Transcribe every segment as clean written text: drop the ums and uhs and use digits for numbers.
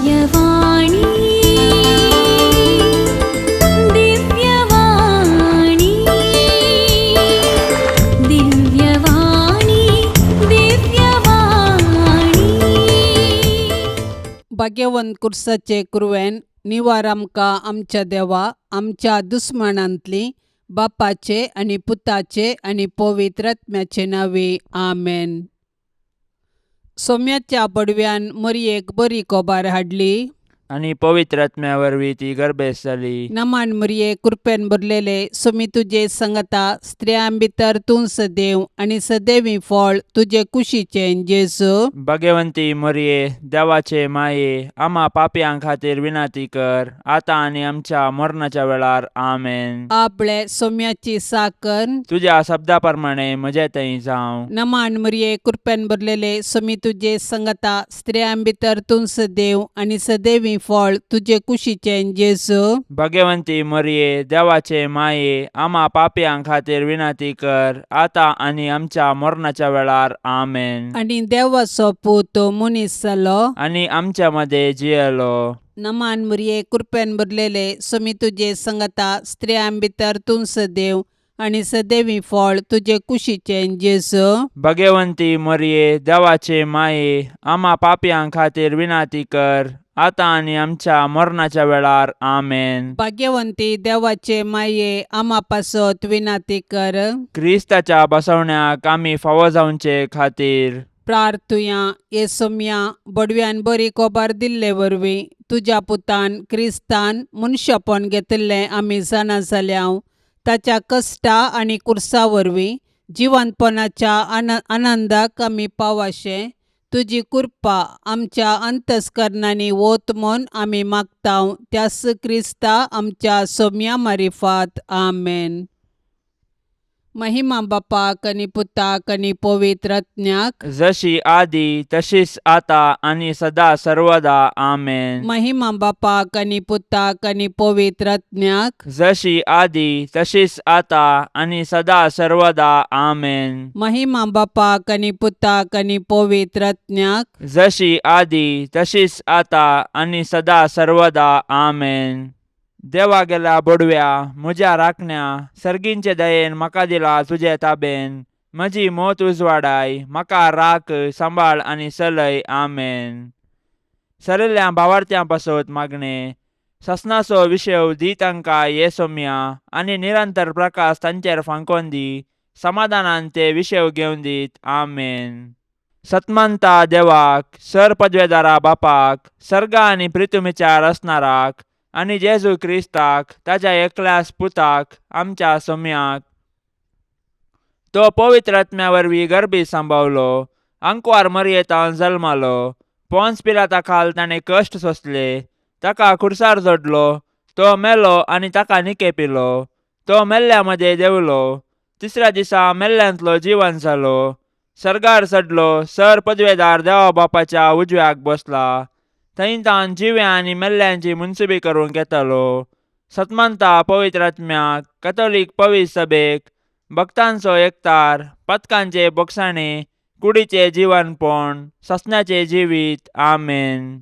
दिव्यवाणी, दिव्यवाणी, दिव्यवाणी, दिव्यवाणी. भाग्यवंत कुर्साचे कुरवेन निवार आमकां आमच्या देवा आमच्या दुस्मानांतली बापाचे आनी पुताचे आनी पवित्र आत्म्याचे नांवे आमेन. सोम्याच्या बडव्यान मरयेक बरी कोबार हाडली. आनी पवित्र आत्म्या वरवीं ती गर्भेस्त जाली. नमान मरये, कृपेन भरलेले, सोमी तुजे संगता, स्त्रियां भितर तूं सदैव आनी सदैवी फळ तुजे कुशीचें जेजू. भगवंती मरये, देवाचे माये, आमा पापयां खातीर विनंती कर, आतां आनी आमच्या मरणाच्या वेळार. आमेन. आपले सोम्याची साकर. तुज्या शब्दा प्रमाणे म्हजे थंय जावं. नमान मरये, कृपेन भरलेले, सोमी तुजे संगता, स्त्रियां भितर तूं सदैव आनी सदैवी फळ तुजे कुशीचें जेजू. भगवंती मरये, देवाचे माये, आमा पापयां खातीर विनंती कर, आतां आनी आमच्या मरणाच्या वेळार. आमेन. आनी देवाचो पूत मनीस जालो. आनी आमच्या मदें जियेलो. नमान मरये, कृपेन भरलेले, सोमी तुजे संगता, स्त्रियां भितर तूं सदैव आनी सदैवी फळ तुजे कुशीचें जेजू. भगवंती मरये, देवाचे माये, आमा पापयां खातीर विनंती कर, आतां आनी आमच्या मरणाच्या वेळार. आमेन. भाग्यवंती देवाचे माये, आमा पासत विनंती कर. क्रिस्ताच्या बसवण्याक आमी फावो जावचे खातीर. प्रार्थुया. हे सोम्या, बडव्यान बरी कोबार दिल्ले वरवीं तुज्या पुतान क्रिस्तान मनशापण घेतिल्लें आमी जाणा जाल्या. ताच्या कश्टा आनी कुर्सा वरवीं जिवंतपणाच्या आनंदाक आमी पावाशें तुजी कृपा आमच्या अंतस्करणांनी वत म्हूण आमी मागता, त्यास क्रिस्ता आमच्या सोम्या मारिफात. आमेन. महिमा बापाक आनी पुताक आनी पवित्र आत्म्याक. जशी आदी तशीच आता आनी सदा सर्वदा. आमेन. महिमा बापाक आनी पुताक आनी पवित्र आत्म्याक. जशी आदी तशीच आता आनी सदा सर्वदा. आमेन. महिमा बापाक आनी पुताक आनी पवित्र आत्म्याक. जशी आदी तशीच आता आनी सदा सर्वदा. आमेन. देवा गेल्या बोडव्या, म्हज्या राखण्या, सर्गींचे दयेन म्हाका दिला तुजे ताबेन. म्हजी मोत उजवाडाय, म्हाका राख, सांबाळ आनी चलय. आमेन. सरिल्ल्या भावार्थ्यां पासत मागणें. ससनाचो विशेव दी तांकां ये सोम्या, आनी निरंतर प्रकाश तांचेर फांकोन दी. समाधानान ते विशेव घेवन दीत. आमेन. सतमंता देवाक, सर पदवेदारा बापाक, सर्गा आनी प्रितुमीच्या रचणाराक, आनी जेजू क्रिस्ताक, ताच्या एकल्याच पुताक, आमच्या सोम्याक, तो पवित्र आत्म्या वरवीं गर्भी सांबावलो, आंकवार मरयेतान जल्मालो, पोन्स पिलाता खाल ताणें कश्ट सोंसले, ताका खुर्सार जोडलो, तो मेलो आनी ताका निकेपिलो, तो मेल्ल्या मदें देंवलो, तिसऱ्या दिसा मेल्ल्यांतलो जिवन जालो, सर्गार चडलो, सर पदवेदार देवा बापाच्या उजव्याक बसला, थंय तावन जिव्या आनी मेल्ल्यांची मुनसुबी करूंक येतालो. सतमंता पवित्र आत्म्याक, कथोलीक पवित्र सभेक, भक्तांचो एकतार, पथकांचे बोगसाणे, कुडीचे जिवनपण, ससण्याचे जिवीत. आमेन.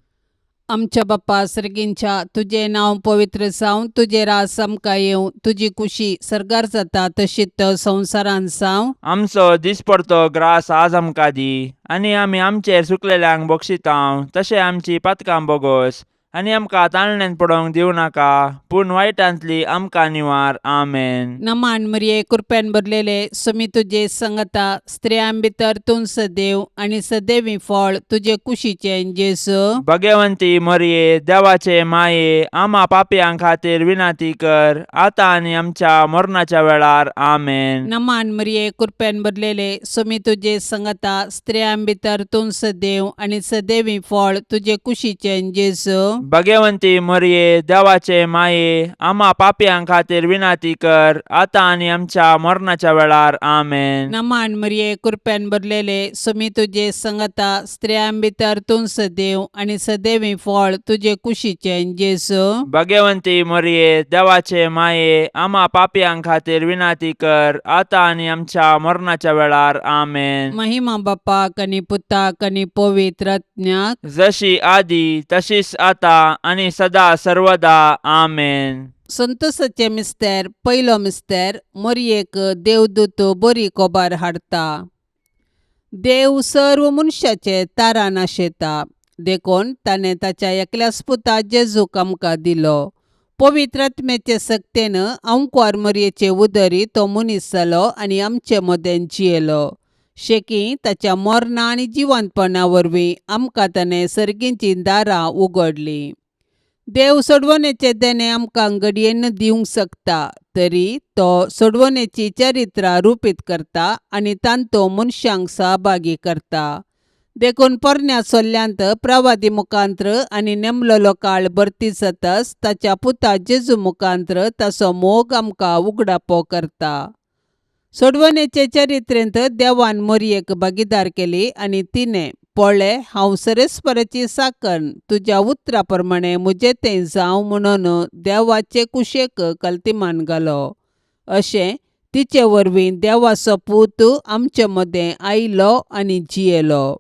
आमच्या बाप्पा सर्गींच्या, तुजें नांव पवित्र जावं, तुजें राज आमकां येवं, तुजी कुशी सर्गार जाता तशीच संवसारांत जावं. आमचो दिसपडतो ग्रास आज आमकां दी, आनी आमी आमचेर चुकलेल्यांक बक्षितांव तशें आमची पातकां बोगोस, आनी आमकां ताळण्यांत पडोवंक दिवं नाका, पूण वायटांतली आमकां निवार. आमेन. नमान मरिये, कृपेन भरलेले, सुमी तुजे संगता, स्त्रियां भितर तूं सदैव आनी सदैवी फळ तुजे कुशीचें जेजू. भगवंती मरिये, देवाचे माये, आमा पापयां खातीर विनंती कर, आतां आनी आमच्या मरणाच्या वेळार. आमेन. नमान मरिये, कृपेन भरलेले, सुमी तुजे संगता, स्त्रियां भितर तूं सदैव आनी सदैवी फळ तुजे कुशीचें जेजू. भगवंती मोरये देवाचे माये आमा पापयां खातीर विनाती कर आतां आनी आमच्या मरणाच्या वेळार. आमेन. नमान मरिये, कृपेन भरलेले, सुमी तुजे संगता, स्त्रियां भितर तूं सदैव आनी सदैवी फळ तुजे कुशीचें जेजू. भगवंती मोरये देवाचे माये आमा पापयां खातीर विनाती कर आतां आनी आमच्या मरणाच्या वेळार. आमेन. महिमा बापाक आनी पुताक आनी पवित्र आत्म्याक. जशी आदी तशीच आता आनी सदा सर्वदा. आमेन. संतोषाचे मिस्तेर. पयलो मिस्तेर. मोरयेक देवदूत बरी कोबार हाडटा. देव सर्व मनशाचे तारान आशेता, देखून ताणें ताच्या एकल्याच पुता जेजूक आमकां दिलो. पवित्र आत्म्याचे सक्तेन अंकवार मोरयेचे उदरी तो मनीस जालो आनी आमचे मदें जियेलो. शेकी ताच्या मरणा आनी जिवंतपणा वरवीं आमकां ताणें सर्गीचीं दारां उगडलीं. देव सोडवणेचें देणें आमकां घडयेन दिवंक शकता, तरी तो सोडवणेची चरित्रां रुपीत करता आनी तांतो मनशांक सहभागी करता. देखून पोरण्या सोल्ल्यांत प्रवादी मुखांत्र आनी नेमलेलो काळ भरती जातच ताच्या पुता जेजू मुखांत्र ताचो मोग आमकां उगडापो करता. सोडवणेचे चरित्रेंत देवान मोरयेक भागीदार केली आनी तिणें पळय, हांव सरेस्पराची साकन, तुज्या उतरा प्रमाणे म्हजें तें जावं म्हणून देवाचे कुशेक कल्तिमान घालो. अशें तिचे वरवीं देवाचो पूत आमचे मदें आयलो आनी जियेलो.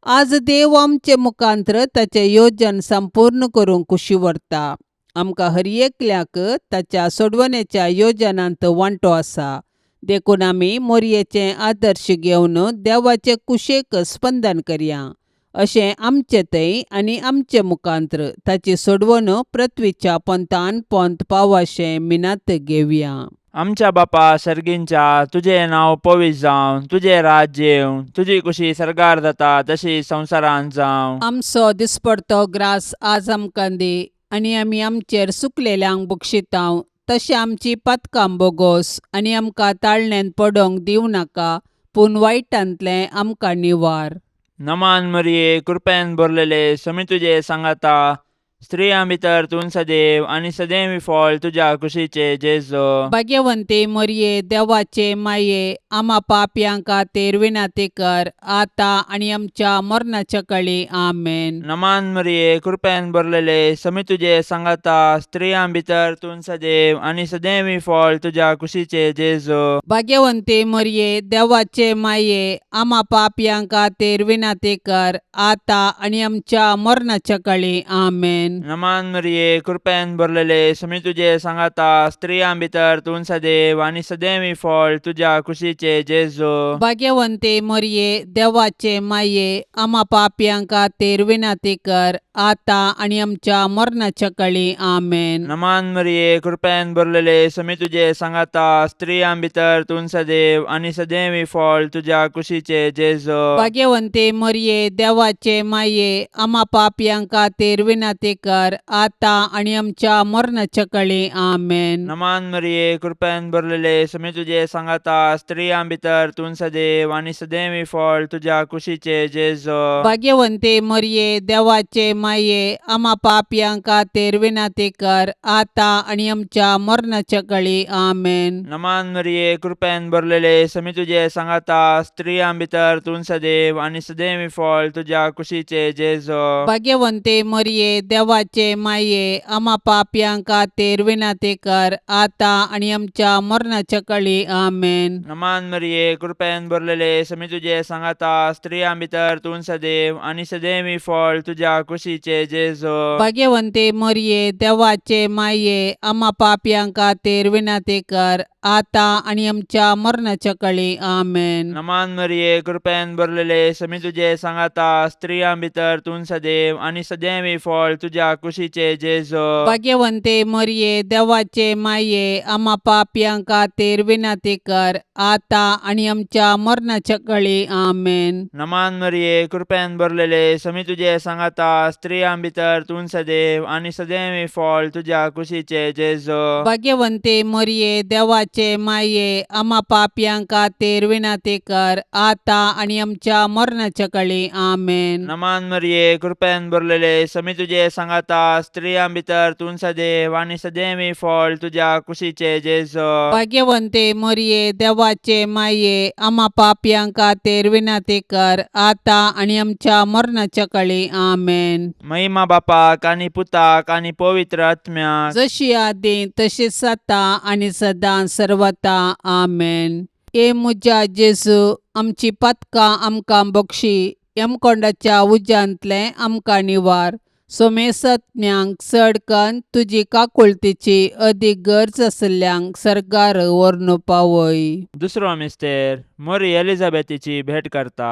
आज देव आमचे मुखांत्र ताचें योजन संपूर्ण करूंक कुशी व्हरता. आमकां हर एकल्याक ताच्या सोडवणेच्या योजनांत वांटो आसा, देखून आमी मोरयेचें आदर्श घेवन देवाचे कुशेक स्पंदन करया. अशें आमचे थंय आनी आमचे मुखांत्र ताची सोडवण पृथ्वीच्या पोंतान पोंत पावाशें मिनात घेवया. आमच्या बापा सर्गींच्या, तुजें नांव पवित्र जावं, तुजें राज्य येवं, तुजी कुशी सर्गार जाता तशी संवसारांत जावं. आमचो दिसपडतो ग्रास आज आमकां दी आनी आमी आमचेर सुकलेल्यांक बक्षितांव तशें आमची पातकां बोगोस आनी आमकां ताळण्यांत पडोंक दिवं नाका, पूण वायटांतलें आमकां निवार. नमान मरिये, कृपेन भरलेले, समी तुजे सांगाता, स्त्रियां भितर तूं सदैव आनी सदैवी फळ तुज्या कुशीचे जेजू. भाग्यवंती मरिये, देवाचे माये, आमा पापयां खातीर विनंती कर आतां आनी आमच्या मरणाच्या कळी. आमेन. नमान मरिये, कृपेन भरलेले, समी तुजे सांगाता, स्त्रियां भितर तूं सदैव आनी सदैवी फळ तुज्या कुशीचे जेजू. भाग्यवंती मरिये, देवाचे माये, आमा पापयां खातीर विनंती कर आतां आनी आमच्या मरणाच्या कळी. आमेन. नमान मरिये, कृपेन भरलेले, समी तुजे सांगाता, स्त्रियां भितर तूं सदैव आनी सदैवी फळ तुज्या कुशीचे जेजू. भाग्यवंती मरिये, देवाचे माये, आमा पापयां खातीर विनंती कर आतां आनी आमच्या मरणाच्या कळी. आमेन. नमान मरिये, कृपेन भरलेले, समी तुजे सांगाता, स्त्रियां भितर तूं सदैव आनी सदैवी फळ तुज्या कुशीचे जेजू. भाग्यवंती मरिये, देवाचे माये, आमा पापयां खातीर विनंती कर आतां आनी आमच्या मरणाच्या कळी. आमेन. नमान मरिये, कृपेन भरलेले, समी तुजे सांगाता, स्त्रियां भितर तूं सदैव आनी सदैवी फळ तुज्या कुशीचे जेजू. भाग्यवंती मरिये, देवाचे माये, आमा पापयां खातीर विनंती कर आतां आनी आमच्या मरणाच्या कळी. आमेन. नमान मरिये, कृपेन भरलेले, समी तुजे सांगाता, स्त्रियां भितर तूं सदैव आनी सदैवी फळ तुज्या कुशीचे जेजू. भाग्यवंती मरिये, देवाचे माये, आमा पापयां खातीर विनंती कर आतां आनी आमच्या मरणाच्या कळी. आमेन. नमान मरिये, कृपेन भरलेले, समी तुजे सांगाता, स्त्रियां भितर तूं सदैव आनी सदैवी फळ तुज्या कुशीचे जेजू. भाग्यवंती मरिये, देवाचे माये, आमा पापयां खातीर विनंती कर आतां आनी आमच्या मरणाच्या कळी. आमेन. नमान मरिये, कृपेन भरलेले, समी तुजे सांगाता, स्त्रियां भितर तूं सदैव आनी सदैवी फळ तुज्या कुशीचे जेजू. भाग्यवंती मरिये, देवाचे माये, आमा पापयां खातीर विनंती कर आतां आनी आमच्या मरणाच्या कळी. आमेन. नमान मरिये, कृपेन भरलेले, समी तुजे सांगाता, स्त्रियां भितर तूं सदैव आनी सदैवी फळ तुज्या कुशीचे जेजू. भाग्यवंती मरिये, देवाचे देवाचे माये आमा पापयां खातीर विनंती कर आतां आनी आमच्या मरणाच्या कळी. आमेन. नमान मरिये, कृपेन भरलेले, समी तुजे सांगाता, स्त्रियां भितर तूं सदैव आनी सदैवी फळ तुज्या कुशीचे जेजो. भाग्यवंते मरिये, देवाचे माये, आमा पापयां खातीर विनंती कर आतां आनी आमच्या मरणाच्या कळी. आमेन. महिमा बापाक आनी पुताक आनी पवित्र आत्म्याक. जशी आदी तशीच आतां आनी सदां सर्वता. आमेन. ए म्हज्या जेजू, आमची पातकां आमकां बक्षी, यमकोंडाच्या उज्यांतलें आमकां निवार, सोमेसज्ञांक चड कन्न तुजी काकुळतीची अदीक गरज आशिल्ल्यांक सर्गार व्हरून पावय. दुसरो मिस्तेर. मोरी एलिझाबेथीची भेट करता.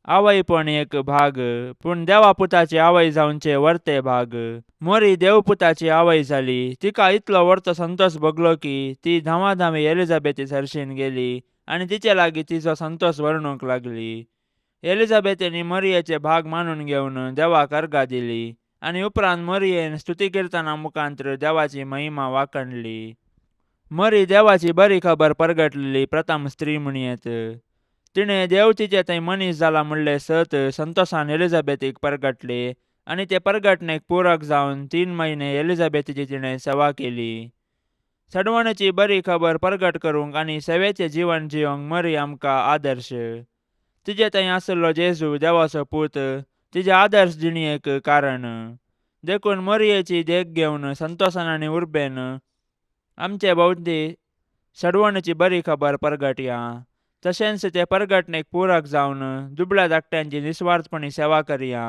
आवयपण एक भाग, पूण देवा पुताची आवय जावचे वर्ते भाग. मोरी देवपुताची आवय जाली. तिका इतलो वर्तो संतोष भोगलो की ती धांवाधांवी एलिझाबेथी सरशीन गेली आनी तिचे लागीं तिचो संतोष वर्णूंक लागली. एलिझाबेथीन मरियेचे भाग मानून घेवन देवाक अर्गां दिली आनी उपरांत मरियेन स्तुती किर्तना मुखांत्र देवाची महिमा वाखणली. मरी देवाची बरी खबर परगटलेली प्रथम स्त्री म्हणयेत. तिणें देव तिचे थंय मनीस जाला म्हणलें सत संतोषान एलिझाबेथीक परगटले आनी ते परगटणेक पूरक जावन 3 म्हयने एलिझाबेथीची तिणें सेवा केली. सडवणेची बरी खबर परगट करूंक आनी सेवेचें जिवन जियोंक मरी आमकां आदर्श. तिजे थंय आशिल्लो जेजू देवाचो पूत तिजे आदर्श जिणेक कारण. देखून मरियेची देख घेवन संतोषान आनी उर्बेन आमचे भोंवती सडवणेची बरी खबर परगटया. तशेंच ते परगटणेक पूरक जावन दुबळ्या धाकट्यांची निस्वार्थपणी सेवा करया.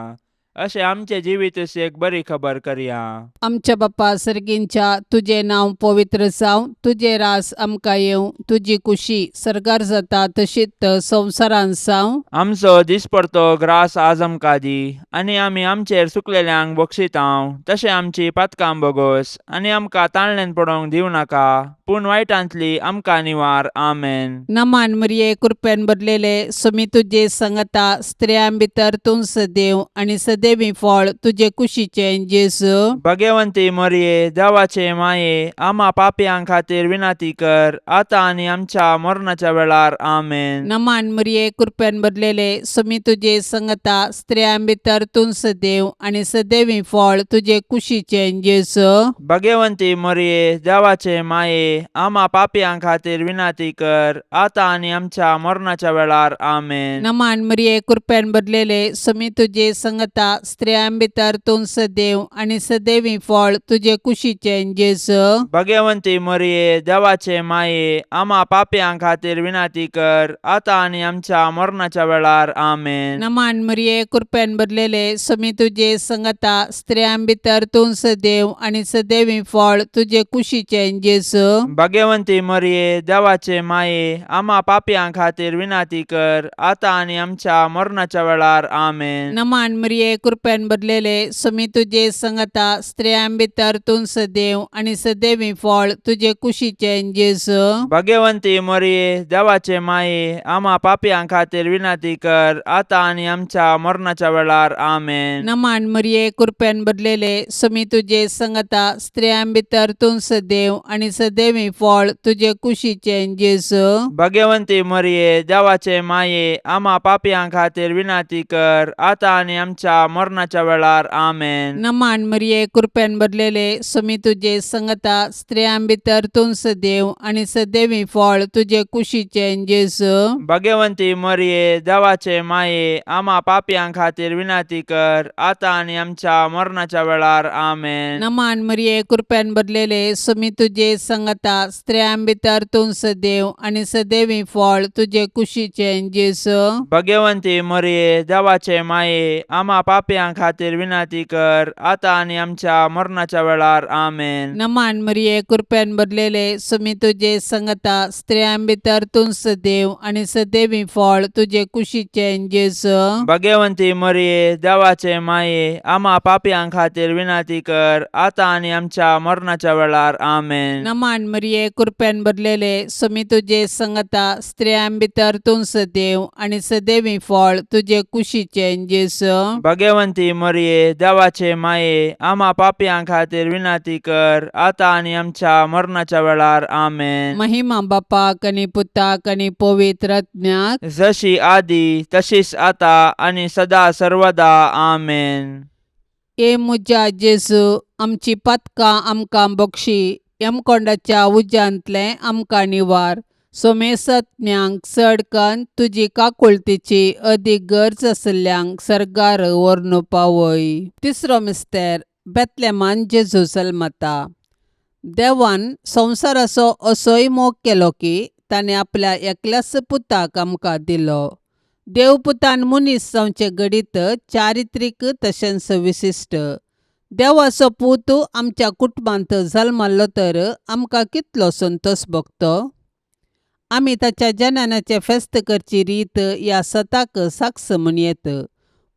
अशें आमचें जिवीत एक बरी खबर करया. आमच्या बापा सर्गींच्या, तुजें नांव पवित्र जावं, तुजें रास आमकां येवं, तुजी कुशी सर्गार जाता तशीच संवसारांत जावं. आमचो दिसपडतो ग्रास आज आमकां दी आनी आमी आमचेर चुकलेल्यांक बक्षितांव तशें आमची पातकां बोगोस आनी आमकां ताळण्यान पडोवंक दिवं नाका, पूण वायटांतली आमकां निवार. आमेन. नमान मरिये, कृपेन भरलेले, सुमी तुजे संगता, स्त्रियां भितर तूं सदैव आनी सदैवी फळ तुजे कुशीचें जेजू. भगवंती मरिये, देवाचे माये, आमा पापयां खातीर विनंती कर आतां आनी आमच्या मरणाच्या वेळार. आमेन. नमान मरिये, कृपेन भरलेले, सुमी तुजे संगता, स्त्रियां भितर तूं सदैव आनी सदैवी फळ तुजे कुशीचें जेजू. भगवंती मरिये, देवाचे माये, आमा पापयां खातीर विनंती कर आतां आनी आमच्या मरणाच्या वेळार. आमेन. नमान मरिये, कृपेन भरलेले, सुमी तुजे संगता, स्त्रियां भितर तूं सदैव आनी सदैवी फळ तुजे कुशीचें जेजू. भगवंती मरिये, देवाचे माये, आमा पापयां खातीर विनंती कर आतां आनी आमच्या मरणाच्या वेळार. आमेन. नमान मरिये, कृपेन भरलेले, सुमी तुजे संगता, स्त्रियां भितर तूं सदैव आनी सदैवी फळ तुजे कुशीचें जेजू. भगवंती मरिये, देवाचे माये, आमा पापयां खातीर विनंती कर आतां आनी आमच्या मरणाच्या वेळार. आमेन. नमान मरिये, कृपेन भरलेले, सुमी तुजे संगता, स्त्रियां भितर तूं सदैव आनी सदैवी फळ तुजे कुशीचें जेजू. भगवंती मरिये, देवाचे माये, आमा पापयां खातीर विनंती कर आतां आनी आमच्या मरणाच्या वेळार. आमेन. नमान मरिये, कृपेन भरलेले, सुमी तुजे संगता, स्त्रियां भितर तूं सदैव आनी सदैवी फळ तुजे कुशीचें जेजू. भगवंती मरिये, देवाचे माये, आमा पापयां खातीर विनंती कर आतां आनी आमच्या मरणाच्या वेळार. आमेन. नमान मरिये, कृपेन भरलेले, सुमी तुजे संगता, स्त्रियां भितर तूं सदैव आनी सदैवी फळ तुजे कुशीचें जेजू. भगवंती मरिये, देवाचे माये, आमा पापयां खातीर विनंती कर आतां आनी आमच्या मरणाच्या वेळार. आमेन. नमान मरिये, कृपेन भरलेले, सुमी तुजे संगता, स्त्रियां भितर तूं सदैव आनी सदैवी फळ तुजे कुशीचें जेजू. भगवंती मरिये, देवाचे माये, आमा पापयां खातीर विनंती कर आतां आनी आमच्या मरणाच्या वेळार. आमेन. नमान मरिये, कृपेन भरलेले, सुमी तुजे संगता, स्त्रियां भितर तूं सदैव आनी सदैवी फळ तुजे कुशीचें जेजू. भगवंती मरिये, देवाचे माये, आमा पापयां खातीर विनंती कर आतां आनी आमच्या मरणाच्या वेळार. आमेन. नमान मरिये, कृपेन भरलेले, सुमी तुजे संगता, स्त्रियां भितर तूं सदैव आनी सदैवी फळ तुजे कुशीचें जेजू. भाग्यवंती मरये, देवाचे माये, आमा पापयां खातीर विनंती कर आतां आनी आमच्या मरणाच्या वेळार. आमेन. महिमा बापाक आनी पुताक आनी पवित्र आत्म्याक. जशी आदी तशीच आता आनी सदा सर्वदा. आमेन. ए म्हज्या जेजू, आमची पातकां आमकां बक्षी, यमकोंडाच्या उज्यांतलें आमकां निवार, सोमेसत्म्यांक चड कन्न तुजी काकुळतीची अदीक गरज आशिल्ल्यांक सर्गार व्हरून पावय. तिसरो मिस्तेर, बेतलेमान जेजू जल्मता. देवान संवसाराचो असोय मोग केलो की ताणें आपल्या एकल्याच पुताक आमकां दिलो. देवपुतान मनीस जावचें घडीत चारित्रीक तशेंच विशिश्ट. देवाचो पूत आमच्या कुटुंबांत जल्मल्लो तर आमकां कितलो संतोश भोगतो. आमी ताच्या जननाचें फेस्त करची रीत ह्या सताक साक्ष म्हूण येत.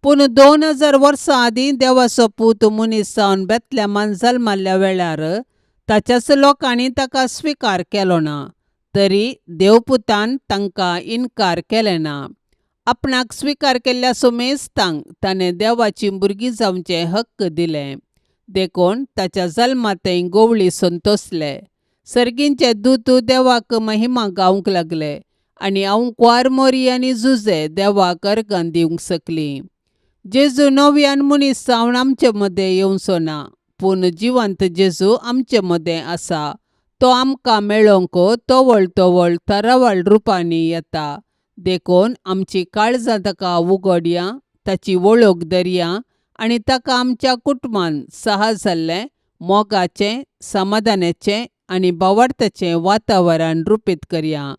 पूण 2000 वर्सां आदीं देवाचो पूत मनीस जावन बेतलेमान जल्मल्ल्या वेळार ताच्याच लोकांनी ताका स्विकार केलो ना, तरी देवपुतान तांकां इनकार केलें ना. आपणाक स्विकार केल्ल्या सुमेस्तांक ताणें देवाची भुरगीं जावचें हक्क दिलें. देखून ताच्या जल्मांतय गोवळी संतोसले. सर्गींचे दूत देवाक महिमा गावंक लागले आनी आंकवार मोरी आनी जुजे देवाक अर्गां दिवंक शकलीं. जेजू नव्यान मनीस जावन आमचे मदें येवचो ना, पूण जिवंत जेजू आमचे मदें आसा. तो आमकां मेळोवंक तवळ तवळ तरावळ रुपांनी येता. देखून आमची काळजां ताका उगडया, ताची वळख धरया आनी ताका आमच्या कुटुंबान सहज जाल्लें मोगाचें, समाधानाचें आनी भावार्थाचें वातावरण रुपीत करया.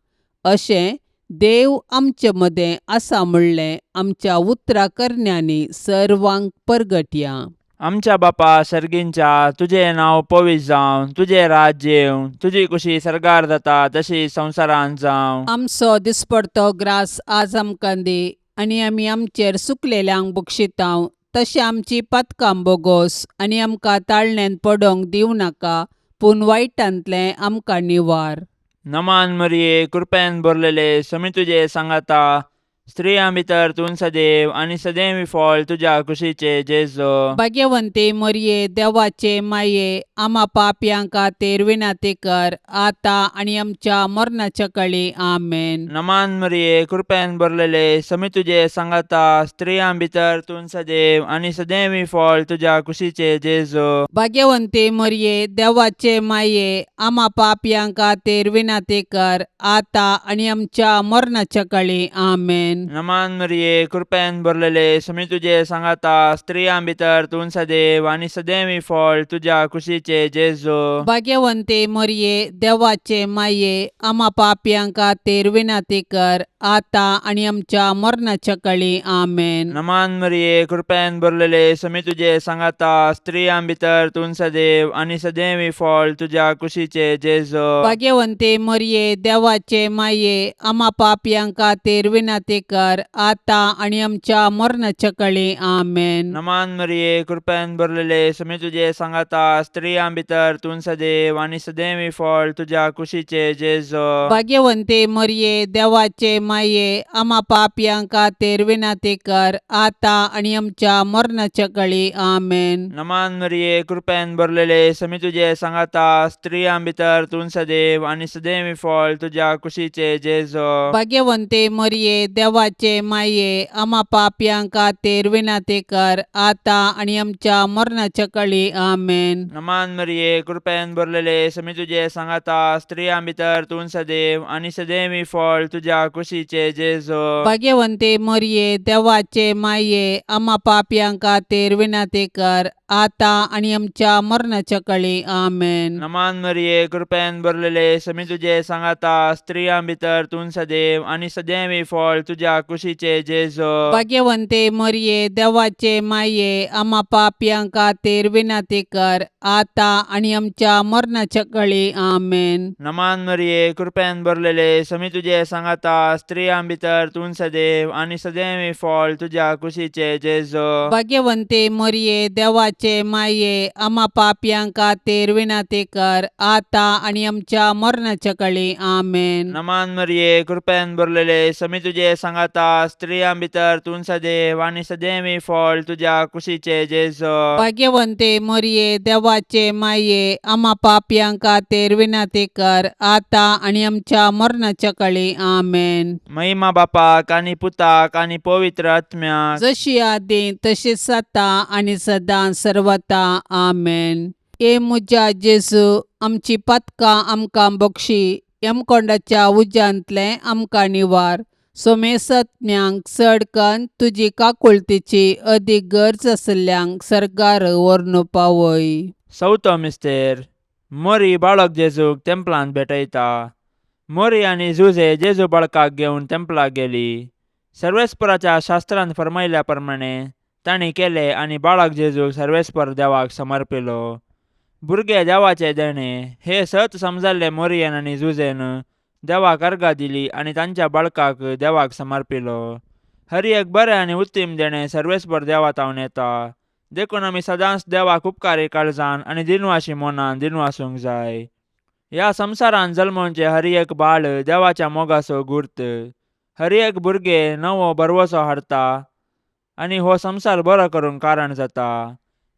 अशें देव आमचे मदें आसा म्हणलें आमच्या उतरा करण्यांनी सर्वांक परगटया. आमच्या बापा सर्गींच्या, तुजें नांव पवित्र जावं, तुजें राज्य येवं, तुजी कुशी सर्गार जाता तशी संवसारांत जावं. आमचो दिसपडतो ग्रास आज आमकां दी आनी आमी आमचेर सुकलेल्यांक बक्षितांव तशें आमची पातकां बोगोस आनी आमकां ताळण्यांत पडोंक दिवं नाका, पूण वायटांतलें आमकां निवार. नमान मरिये, कृपेन भरलेले, समी तुजे सांगाता, स्त्रियां भितर तूं सदैव आनी सदैव फळ तुज्या कुशीचे जेजो. भाग्यवंती मोरये, देवाचे माये, आमा पापयां खातीर विनंती कर आतां आनी आमच्या मरणाच्या कळी. आमेन. नमान मरिये, कृपेन भरलेले, समी तुजे सांगाता, स्त्रियां भितर तूं सदैव आनी सदैव फळ तुज्या कुशीचे जेजो. भाग्यवंती मोरये, देवाचे माये, आमा पापयां खातीर विनंती कर आतां आनी आमच्या मरणाच्या कळी. आमेन. नमान मरिये, कृपेन भरलेले, समी तुजे सांगाता, स्त्रियां भितर तूं सदैव आनी सदैव फळ तुज्या कुशीचे जेजो. भाग्यवंती मोरये, देवाचे माये, आमा पापयां खातीर विनंती कर आतां आनी आमच्या मरणाच्या कळी. आमेन. नमान मरिये, कृपेन भरलेले, समी तुजे सांगाता, स्त्रियां भितर तूं सदैव आनी सदैव फळ तुज्या कुशीचे जेजो. भाग्यवंती मोरये, देवाचे माये, आमा पापयां खातीर विनंती कर आतां आनी आमच्या मरणाच्या कळी. आमेन. नमान मरिये, कृपेन भरलेले, समी तुजे सांगाता, स्त्रियां भितर तूं सदैव आनी सदैव फळ तुज्या कुशीचे जेजो. भाग्यवंती मोरये, देवाचे माये, आमा पापयां खातीर विनंती कर आतां आनी आमच्या मरणाच्या कळी. आमेन. नमान मरिये, कृपेन भरलेले, समी तुजे सांगाता, स्त्रियां भितर तूं सदैव आनी सदैव फळ तुज्या कुशीचे जेजो. भाग्यवंती मोरये, देवाचे माये, आमा पापयां खातीर विनंती कर आतां आनी आमच्या मरणाच्या कळी. आमेन. नमान मरिये, कृपेन भरलेले, समी तुजे सांगाता, स्त्रियां भितर तूं सदैव आनी सदैव फळ तुज्या कुशीचे जेजो. भाग्यवंती मोरये, देवाचे माये, आमा पापयां खातीर विनंती कर आतां आनी आमच्या मरणाच्या कळी. आमेन. नमान मरिये, कृपेन भरलेले, समी तुजे सांगाता, स्त्रियां भितर तूं सदैव आनी सदैव फळ तुज्या कुशीचे जेजो. भाग्यवंती मोरये, देवाचे माये, आमा पापयां खातीर विनंती कर आतां आनी आमच्या मरणाच्या कळी. आमेन. नमान मरिये, कृपेन भरलेले, समी तुजे सांगाता, स्त्रियां भितर तूं सदैव आनी सदैव फळ तुज्या कुशीचे जेजो. भाग्यवंती मोरये, देवाचे देवाचे माये आमा पापयां खातीर विनंती कर आतां आनी आमच्या मरणाच्या कळी. आमेन. नमान मरिये, कृपेन भरलेले, समी तुजे सांगाता, स्त्रियां भितर तूं सदैव आनी सदैवी फळ तुज्या कुशीचे जेजो. भाग्यवंते मरिये, देवाचे माये, आमा पापयां खातीर विनंती कर आतां आनी आमच्या मरणाच्या कळी. आमेन. महिमा बापाक आनी पुताक आनी पवित्र आत्म्याक. जशी आदी तशीच आतां आनी सदां सर्वता. आमेन. हे म्हज्या जेजू, आमची पातकां आमकां बक्षी, यमकोंडाच्या उज्यांतलें आमकां निवार, सोमेसत्म्यांक चड कन्न तुजी काकुळतीची अदीक गरज आशिल्ल्यांक सर्गार व्हरून पावय. चवथो मिस्तेर. मोरी बाळक जेजूक तेंपलांत भेटयता. मोरी आनी जुझे जेजू बाळकाक घेवन तेंपलाक गेली. सर्वेस्पराच्या शास्त्रांत फर्मायल्या प्रमाणे तांणी केलें आनी बाळक जेजूक सर्वेस्पर देवाक समर्पिलो. भुरगे देवाचे देणें हे सत समजल्ले मोरियन आनी जुझेन देवाक अर्गां दिली आनी तांच्या बाळकाक देवाक समर्पिलो. हर एक बरें आनी उत्तीम देणें सर्वेस्पर देवा तावन येता, देखून आमी सदांच देवाक उपकारी काळजान आनी दिनवाशी मनान दिनवासूंक जाय. ह्या संवसारांत जल्मोवचें हर एक बाळ देवाच्या मोगाचो गुर्त. हर एक भुरगें नवो भरवसो हाडटा आनी हो संवसार बरो करूंक कारण जाता.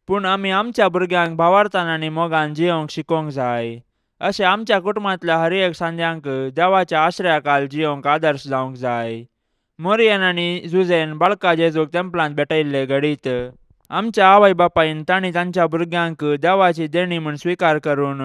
पूण आमी आमच्या भुरग्यांक भावार्थान आनी मोगान जियोवंक शिकोवंक जाय. अशें आमच्या कुटुंबांतल्या हर एक सांद्यांक देवाच्या आश्रयाखाल जियोवंक आदर्श जावंक जाय. मोरियन आनी जुझेन बाळका जेजूक तेंपलांत भेटयल्ले घडीत आमच्या आवय बापायन तांणी तांच्या भुरग्यांक देवाची देणी म्हूण स्विकार करून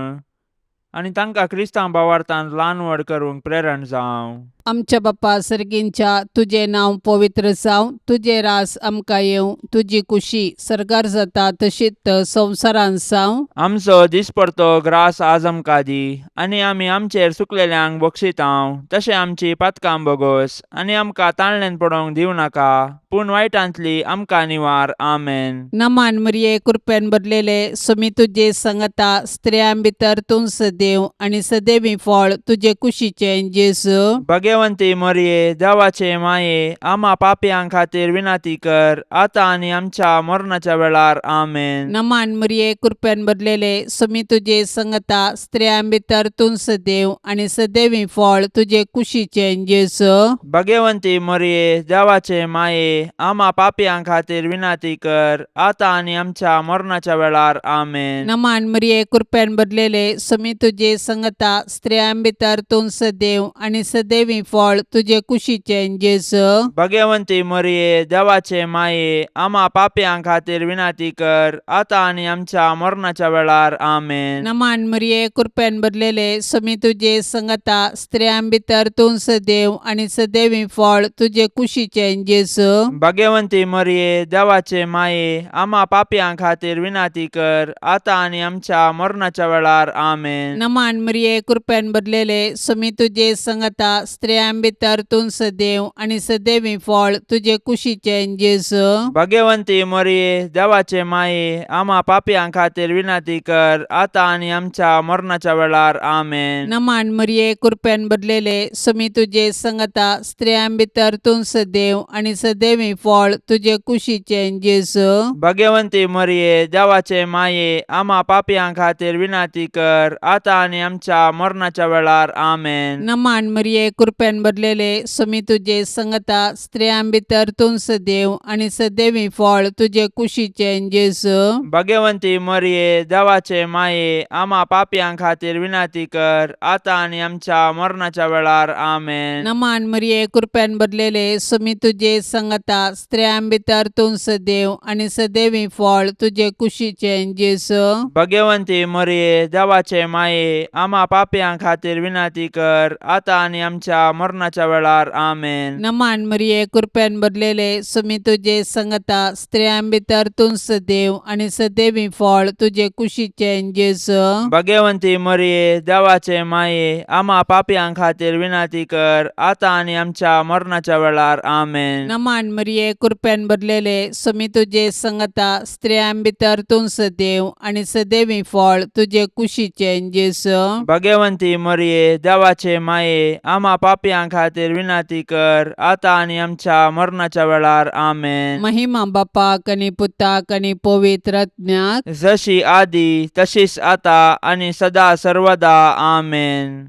आनी तांकां क्रिस्तांव भावार्थान ल्हान व्हड करूंक प्रेरण जावं. आमच्या बापा सर्गींच्या, तुजें नांव पवित्र जावं, तुजें रास आमकां येवं, तुजी कुशी सर्गार जाता तशीच संवसारांत जावं. आमचो दिसपडतो ग्रास आज आमकां दी आनी आमी आमचेर चुकलेल्यांक बक्षितांव तशें आमची पातकां बोगोस आनी आमकां ताळण्यान पडोवंक दिवं नाका, पूण वायटांतली आमकां निवार. आमेन. नमान मरिये, कृपेन भरलेले, सुमी तुजे संगता, स्त्रियां भितर तूं सदैव आनी सदैवी फळ तुजे कुशीचें जेजू. भगवंती मरिये, देवाचे माये, आमा पापयां खातीर विनंती कर आतां आनी आमच्या मरणाच्या वेळार. आमेन. नमान मरिये, कृपेन भरलेले, सुमी तुजे संगता, स्त्रियां भितर तूं सदैव आनी सदैवी फळ तुजे कुशीचें जेजू. भगवंती मरिये, देवाचे माये, आमा पापयां खातीर विनंती कर आतां आनी आमच्या मरणाच्या वेळार. आमेन. नमान मरिये, कृपेन भरलेले, सुमी तुजे संगता, स्त्रियां भितर तूं सदैव आनी सदैवी फळ तुजे कुशीचें जेजू. भगवंती मरिये, देवाचे माये, आमा पापयां खातीर विनंती कर आतां आनी आमच्या मरणाच्या वेळार. आमेन. नमान मरिये, कृपेन भरलेले, सुमी तुजे संगता, स्त्रियां भितर तूं सदैव आनी सदैवी फळ तुजे कुशीचें जेजू. भगवंती मरिये, देवाचे माये, आमा पापयां खातीर विनंती कर आतां आनी आमच्या मरणाच्या वेळार. आमेन. नमान मरिये, कृपेन भरलेले, सुमी तुजे संगता, स्त्रियां भितर तूं सदैव आनी सदैवी फळ तुजे कुशीचें जेजू. भगवंती मरिये, देवाचे माये, आमा पापयां खातीर विनंती कर आतां आनी आमच्या मरणाच्या वेळार. आमेन. नमान मरिये, कृपेन भरलेले, सुमी तुजे संगता, स्त्रियां भितर तूं सदैव आनी सदैवी फळ तुजे कुशीचें जेजू. भगवंती मरिये, देवाचे माये, आमा पापयां खातीर विनंती कर आतां आनी आमच्या मरणाच्या वेळार. आमेन. नमान मरिये, कृपेन भरलेले, सुमी तुजे संगता, स्त्रियां भितर तूं सदैव आनी सदैवी फळ तुजे कुशीचें जेजू. भगवंती मरिये, देवाचे माये, आमा पापयां खातीर विनंती कर आतां आनी आमच्या मरणाच्या वेळार. आमेन. नमान मरिये, कृपेन भरलेले, सुमी तुजे संगता, स्त्रियां भितर तूं सदैव आनी सदैवी फळ तुजे कुशीचें जेजू. भगवंती मरिये, देवाचे माये, आमा पापयां खातीर विनंती कर आतां आनी आमच्या मरणाच्या वेळार. आमेन. नमान मरिये, कृपेन भरलेले, सुमी तुजे संगता, स्त्रियां भितर तूं सदैव आनी सदैवी फळ तुजे कुशीचें जेजू. भगवंती मरिये, देवाचे माये, आमा पापयां खातीर विनंती कर आतां आनी आमच्या मरणाच्या वेळार. आमेन. नमान मरिये, कृपेन भरलेले, सुमी तुजे संगता, स्त्रियां भितर तूं सदैव आनी सदैवी फळ तुजे कुशीचें जेजू. भगवंती मरिये, देवाचे माये, आमा पापयां पापयां खातीर विनंती कर आतां आनी आमच्या मरणाच्या वेळार. आमेन. महिमा बापाक आनी पुताक आनी पवित्र आत्म्याक. जशी आदी तशीच आता आनी सदा सर्वदा. आमेन.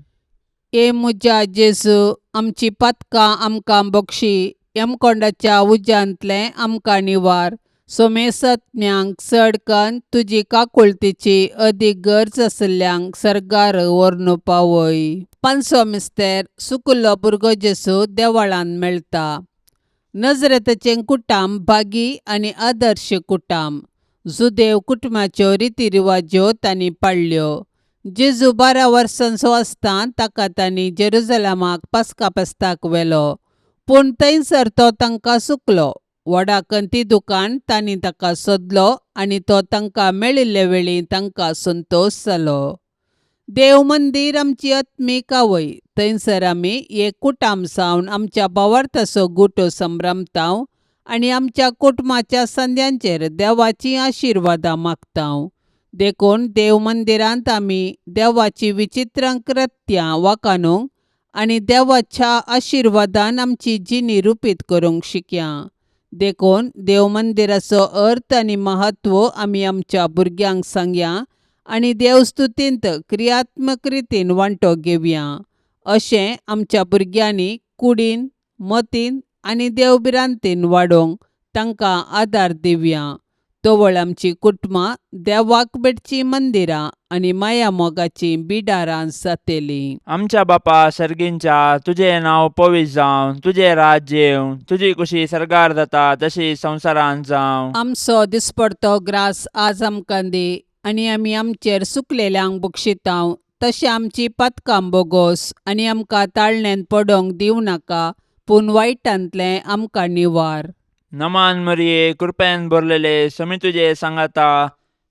ए म्हज्या जेजू, आमची पातकां आमकां बक्षी, यमकोंडाच्या उज्यांतलें आमकां निवार, सोमेसत्म्यांक चड कन्न तुजी काकुळतीची अदीक गरज आशिल्ल्यांक सर्गार व्हरून पावय. पांचवो मिस्तेर. सुकुल्लो भुरगो जेजू देवळान मेळटा. नजरेताचें कुटाम भागी आनी आदर्श कुटाम. जुदेव कुटुंबाच्यो रिती रिवाज्यो तांणी पाळ्ळ्यो. जेजू 12 वर्सांचो आसतना ताका तांणी जेरुजलमाक पास्का फेस्ताक व्हेलो, पूण थंयसर तो तांकां चुकलो. व्हडा खंती दुकान तांणी ताका सोदलो आनी तो तांकां मेळिल्ले वेळी तांकां संतोश जालो. देव मंदीर आमची आत्मीक आवय. थंयसर आमी एक कुटाम जावन आमच्या भावार्थाचो गुटो संभ्रमता आनी आमच्या कुटुंबाच्या संद्यांचेर देवाचीं आशिर्वादां मागता. देखून देव मंदिरांत आमी देवाची विचित्र कृत्यां वाखाणूंक आनी देवाच्या आशिर्वादान आमची जिणी रुपीत करूंक शिकया. देखून देव मंदिराचो अर्थ आनी म्हत्व आमी आमच्या भुरग्यांक सांगया आनी देवस्तुतींत क्रियात्मक रितीन वांटो घेवया. अशें आमच्या भुरग्यांनी कुडीन, मतीन आनी देवभिरांतीन वाडोवंक तांकां आदार दिवया. तवळ आमची कुटुंबां देवाक भेटचीं मंदिरां आनी माया मोगाचीं बिडारां जातलीं. आमच्या बापा सर्गींच्या, तुजें नांव पवित्र जावं, तुजें राज्य येवं, तुजी कुशी सर्गार जाता तशी संवसारांत जावं. आमचो दिसपडतो ग्रास आज आमकां दी आनी आमी आमचेर सुकलेल्यांक बक्षितांव तशें आमची पातकां बोगोस आनी आमकां ताळण्यांत पडोवंक दिवं नाका, पूण वायटांतलें आमकां निवार. नमान मरिये, कृपेन भरलेले, समी तुजे सांगाता,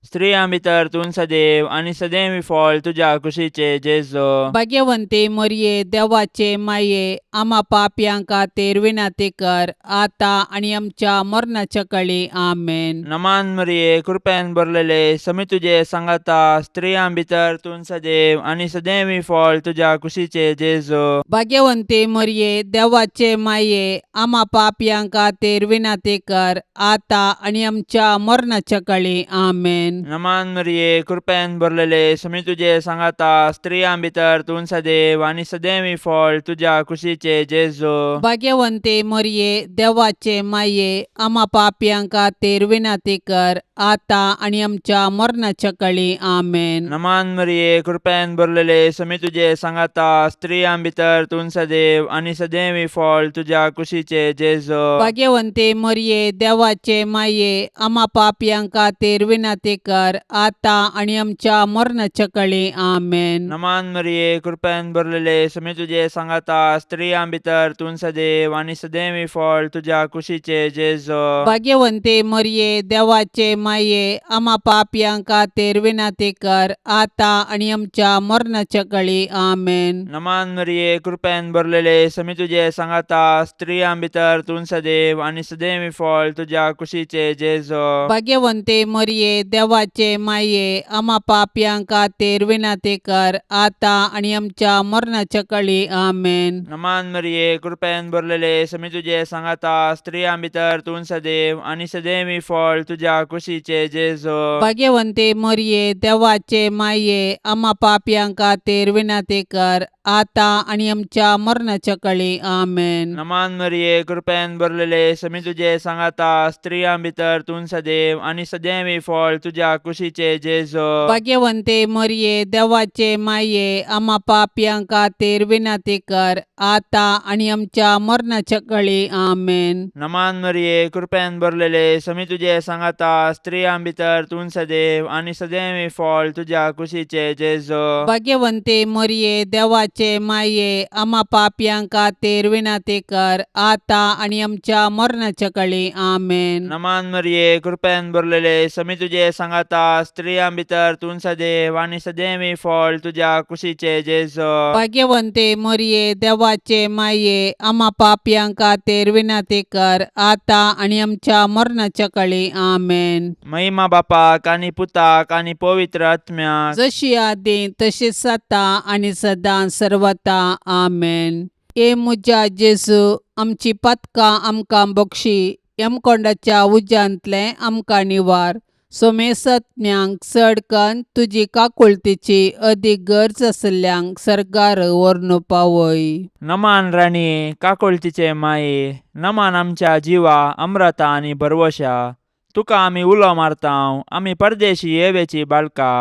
स्त्रियां भितर तूं सदैव आनी सदैव फळ तुज्या कुशीचे जेजो. भाग्यवंती मरिये, देवाचे माये, आमा पापयां खातीर विनंती कर आतां आनी आमच्या मरणाच्या कळी. आमेन. नमान मरिये, कृपेन भरलेले, समी तुजे सांगाता, स्त्रियां भितर तूं सदैव आनी सदैव फळ तुज्या कुशीचे जेजो. भाग्यवंती मरिये, देवाचे माये, आमा पापयां खातीर विनंती कर आतां आनी आमच्या मरणाच्या कळी. आमेन. नमान मरिये, कृपेन भरलेले, समी तुजे सांगाता, स्त्रियां भितर तूं सदैव आनी सदैव फळ तुज्या कुशीचे जेजो. भाग्यवंती मरिये, देवाचे माये, आमा पापयां खातीर विनंती कर आतां आनी आमच्या मरणाच्या कळी. आमेन. नमान मरिये, कृपेन भरलेले, समी तुजे सांगाता, स्त्रियां भितर तूं सदैव आनी सदैव फळ तुज्या कुशीचे जेजो. भाग्यवंती मरिये, देवाचे माये, आमा पापयां खातीर विनंती कर आतां आनी आमच्या मरणाच्या कळी. आमेन. नमान मरिये, कृपेन भरलेले, समी तुजे सांगाता, स्त्रियां भितर तूं सदैव आनी सदैव फळ तुज्या कुशीचे जेजो. भाग्यवंती मरिये, देवाचे माये, आमा पापयां खातीर विनंती कर आतां आनी आमच्या मरणाच्या कळी. आमेन. नमान मरिये, कृपेन भरलेले, समी तुजे सांगाता, स्त्रियां भितर तूं सदैव आनी सदैव फळ तुज्या कुशीचे जेजो. भाग्यवंती मरिये, देवाचे माये, आमा पापयां खातीर विनंती कर आतां आनी आमच्या मरणाच्या कळी. आमेन. नमान मरिये, कृपेन भरलेले, समी तुजे सांगाता, स्त्रियां भितर तूं सदैव आनी सदैव फळ तुज्या कुशीचे जेजो. भाग्यवंती मरिये, देवाचे माये, आमा पापयां खातीर विनंती कर आतां आनी आमच्या मरणाच्या कळी. आमेन. नमान मरिये, कृपेन भरलेले, समी तुजे सांगाता, स्त्रियां भितर तूं सदैव आनी सदैव फळ तुज्या कुशीचे जेजो. भाग्यवंती मरिये, देवाचे माये, आमा पापयां खातीर विनंती कर आतां आनी आमच्या मरणाच्या कळी. आमेन. नमान मरिये, कृपेन भरलेले, समी तुजे सांगाता, स्त्रियां भितर तूं सदैव आनी सदैव फळ तुज्या कुशीचे जेजो. भाग्यवंती मरिये, देवाचे माये, आमा पापयां खातीर विनंती कर आतां आनी आमच्या मरणाच्या कळी. आमेन. नमान मरिये, कृपेन भरलेले, समी तुजे सांगाता, स्त्रियां भितर तूं सदैव आनी सदैव फळ तुज्या कुशीचे जेजो. भाग्यवंती मरिये, देवाचे माये, आमा पापयां खातीर विनंती कर आतां आनी आमच्या मरणाच्या कळी. आमेन. महिमा बापाक आनी पुताक आनी पवित्र आत्म्याक. जशी आदी तशीच आतां आनी सदां सर्वता. आमेन. हे म्हज्या जेजू आमची पातकां आमकां बक्षी यमकोंडाच्या उज्यांतलें आमकां निवार सोमेसज्ञांक चड कन्न तुजी काकुळतीची अदीक गरज आशिल्ल्यांक सर्गार व्हरून पावय. नमान राणये काकोळतीचे माये नमान आमच्या जिवा अम्रता आनी भरवशा तुका आमी उलो मारतांव आमी परदेशी येवेची बाळका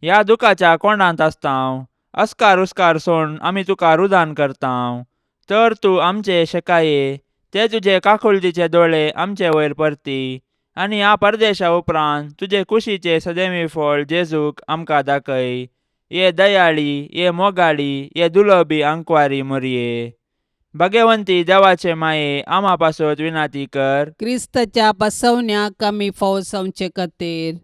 ह्या दुखाच्या कोंडांत आसतांव अस्कार उस्कार सोड आमी तुका रुदान करतांव तर तूं आमचे शेकाये ते तुजे काकुळतीचे दोळे आमचे वयर परती आनी ह्या परदेशा उपरांत तुजे कुशीचे सदैवी फळ जेजूक आमकां दाखय ये दयाळी ये मोगाळी ये दुलबी आंकवारी मोरये भगवंती देवाचे माये आमा पासत विनाती कर. क्रिस्ताच्या बसवण्याक आमी फावो जावचे खातीर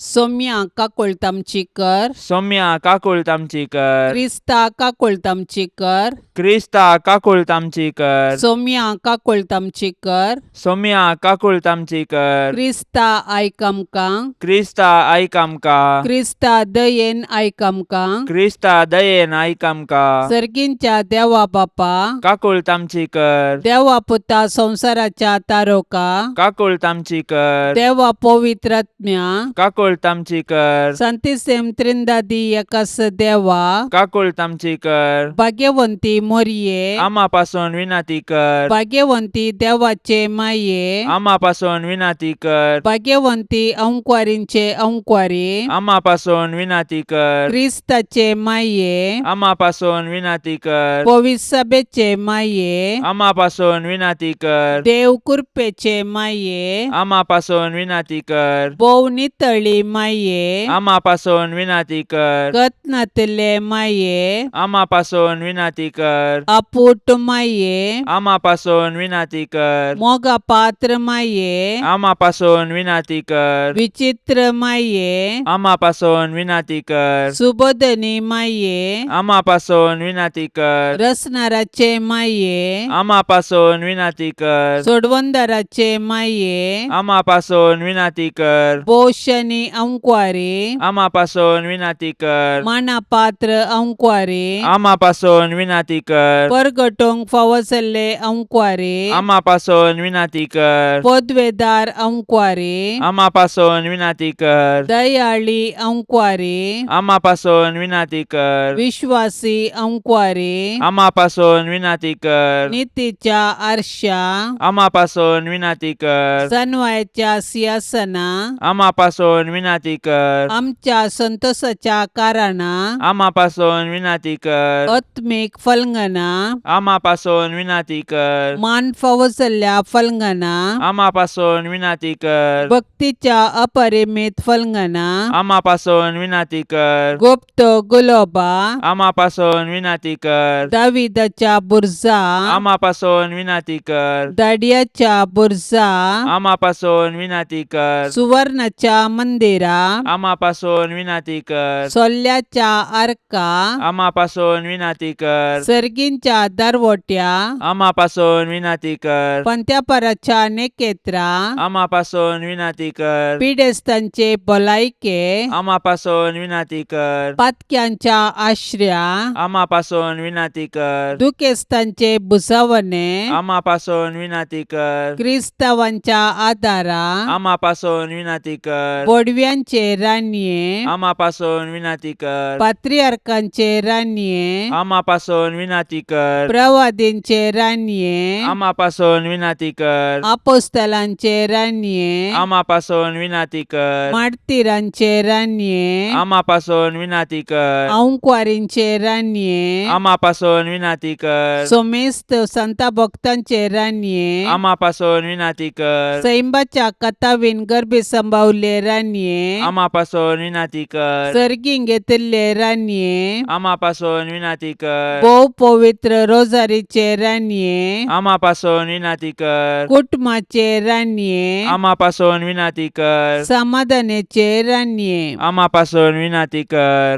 सोम्या काकुळट आमची कर. सौम्या काकुळट आमची कर. क्रिस्ता काकुळट आमची कर. क्रिस्ता काकुळट आमची कर. सोम्या काकुळट आमची कर. सौम्या काकुळट आमची कर. क्रिस्ता आयक आमकां. क्रिस्ता आयक आमकां. क्रिस्ता दयेन आयक आमकां. क्रिस्ता दयेन आयक आमकां. सर्गींच्या देवा बापा काकुळट आमची कर. देवा पुता संवसाराच्या तारोका काकुळट आमची कर. देवा पवित्रात्म्या काकुळट आमची कर. संतिसेम त्रिंदादी एकास देवा काकुळट आमची कर. भाग्यवंती मोरये आमा पासून विनाती कर. भाग्यवंती देवाचे माये आमा पासून विनाती कर. भाग्यवंती अंकवारींचे अंकवारी आमा पासून विनाती कर. क्रिस्ताचे माये आमा पासून विनाती कर. पविसभेचे माये आमा पासून विनाती कर. देव कृपेचे माये आमा पासून विनाती कर. भोव नितळी माये आमा पासून विनाती कर. गत नातिल्ले माये आमा पासून विनाती कर. आपूट माये आमा पासून विनाती कर. मोगा पात्र माये आमा पासून विनाती कर. विचित्र माये आमा पासून विनाती कर. सुबोधनी माये आमा पासून विनाती कर. रसनाराचे माये आमा पासून विनाती कर. सोडवंदाराचे माये आमा पासून विनाती कर. पोशनी अंकवारी आमा पासून विनाती कर. माना पात्र अंकवारी आमा पासून विनाती कर. परगटोंक फावो जाल्ले अंकवारी आमा पासून विनाती कर. पदवेदार अंकवारी आमा पासून विनाती कर. दयाळी अंकवारी आमा पासून विनाती कर. विश्वासी अंकवारी आमा पासून विनाती कर. नितीच्या आरशा आमा पासून विनाती कर. सनवायच्या सिंहासना आमा पासून विनाती कर. आमच्या संतोषाच्या कारणा आमा पासून विनाती कर. आत्मीक फलंगना आमा पासून विनाती कर. मान फावो जाल्ल्या फलंगना आमा पासून विनाती कर. भक्तीच्या अपरिमित फलंगना आमा पासून विनाती कर. गुप्त गुलोबा आमा पासून विनाती कर. दाविदाच्या बुरजा आमा पासून विनाती कर. दाडियाच्या बुरजा आमा पासून विनाती कर. सुवर्णाच्या मंदिरा आमा पासून विनाती कर. सोल्ल्याच्या आर्का आमा पासून विनाती कर. सर्गींच्या दरवट्या आमा पासून विनाती कर. पंत्यापराच्या नेकेत्रा आमा पासून विनाती कर. पिडेस्तांचे भलायके आमा पासून विनाती कर. पातक्यांच्या आश्र्या आमा पासून विनाती कर. दुखेस्तांचे भुजावणे आमा पासून विनाती कर. क्रिस्तावांच्या आदारा आमा पासून विनाती कर. बोडव्यांचे रानये आमा पासून विनाती कर. पात्रियार्कांचे रानये आमा पासून विनाती कर. प्रवादींचे रानये आमा पासून विनाती कर. आपोस्तलांचे रानये आमा पासून विनाती कर. मार्तीरांचे रानये आमा पासून विनाती कर. अंकवारींचे रानये आमा पासून विनाती कर. सोमेस्त संता भक्तांचे रानये आमा पासून विनाती कर. सैंबाच्या कथावीन गर्भे संभावले रानये आमा पासून विनाती कर. सर्गीं घेतिल्ले रानये आमा पासून विनाती कर. भोव पवित्र रोजारीचे रानये आमा पासून विनाती कर. कुटुंबाचे रानये आमा पासून विनाती कर. समाधानाचे रानये आमा पासून विनाती कर.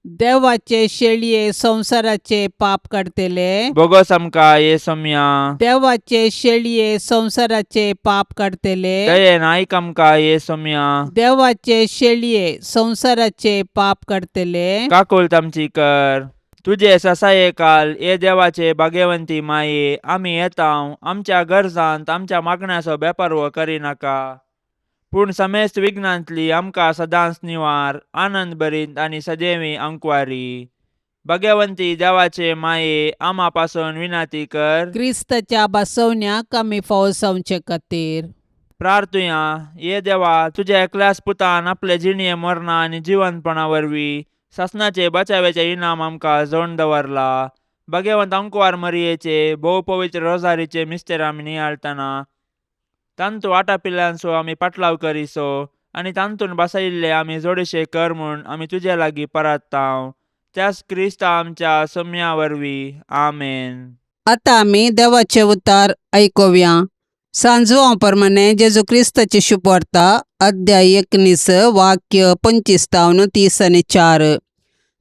देवाचे शेळये संवसाराचे पाप काडटले बोगस आमकां ये सोम्या. देवाचे शेळये संवसाराचे पाप काडटले दयेन आयक आमकां ये सोम्या. देवाचे शेळये संवसाराचे पाप काडटले काकुळट आमची कर. तुजे ससायेकाल हे देवाचे भाग्यवंती माये आमी येतांव आमच्या गरजांत आमच्या मागण्याचो बेपारवो करिनाका पूण समेस्त विघ्नांतली आमकां सदांच निवार आनंद भरीत आनी सदैवी अंकवारी भाग्यवंती देवाचे माये आमा पासून विनाती कर. क्रिस्ताच्या बसवण्याक आमी फावो जावचे खातीर. प्रार्थुया. ये देवा, तुज्या एकल्याच पुतान आपले जिणये मरणा आनी जिवंतपणा वरवीं सासणाचे बचाव्याचे इनाम आमकां जोडून दवरला. भाग्यवंत अंकवार मरियेचे भोव पवित्र रोजारीचे मिस्तेर आमी नियाळतना तांतू आटापिल्ल्यांचो आमी पाटलाव करिसो आनी तांतून बसयिल्ले आमी जोडशे कर म्हूण आमी तुजे लागीं परात्तांव, त्याच क्रिस्ता आमच्या सोम्या वरवीं. आमेन. आतां आमी देवाचें उतार आयकुया. सांजवां प्रमाणे जेजू क्रिस्ताची शुभवार्ता, अध्याय 19, वाक्य 25 तावन 34.